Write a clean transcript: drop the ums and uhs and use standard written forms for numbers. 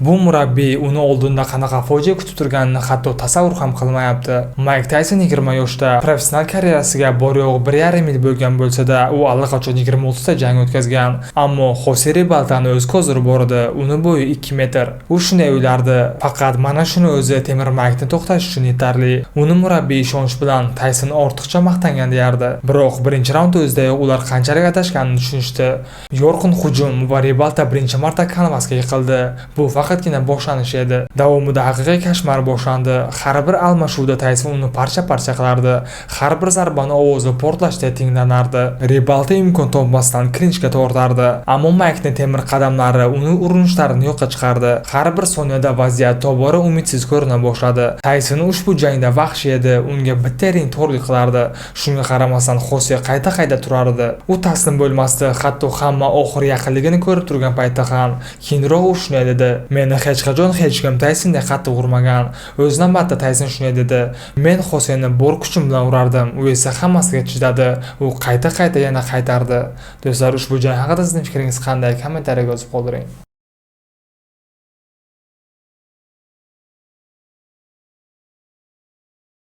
Bu murabbiy uni oldinda qanaqa fojia kutib turganini hatto tasavvur ham qilmayapti. Mayk Tayson 20 yoshda, professional karyerasiga bor-yo'g'i 1,5 yil bo'lgan bo'lsa-da, u allaqachon 26 ta jang o'tkazgan. Ammo Xose Ribaltani o'z ko'ziri bor edi, uni bo'yi 2 metr. U shunday o'ylardi, faqat mana shuni o'zi Temir Maykni to'xtatish uchun yetarli. Uni murabbiy ishonch bilan Tayson ortiqcha maqtangan deyardi. Biroq birinchi raund o'zidayoq ular qanchalik adashganini tushunishdi. Yorqin hujum va Ribalta birinchi marta kanvasga yiqildi. Bu faqatgina boshlanish edi. Davomida haqiqiy koshmar boshlandi. Har bir almashuvda Tayson uni parcha-parcha qilardi. Har bir zarbani ovozi portlashday tinglanardi. Ribalta imkon topmasdan klinchga tortardi. Ammo Maykning temir qadamlari uni urinishlarini yo'qqa chiqardi. Har bir soniyada vaziyat tobora umidsiz ko'rina boshladi. Tayson ushbu jangda vahshiy edi, unga bitta ring to'rlik qilardi. Shunga qaramasdan Xose qayta-qayta turardi. U taslim bo'lmasdi, hatto hamma oxiri yaqinligini ko'rib turgan paytda ham. Keyinroq u shunday dedi: "Meni hech qachon hech kim Taysonday qattiq urmagan." O'z navbatida Tayson shunday dedi: "Men Xoseni bor kuchim bilan urardim, u esa hammasiga chidadi. U qayta-qayta yana qaytardi." Do'stlar, ushbu jang haqida sizning fikringiz qanday? Kommentariyaga yozib qoldiring.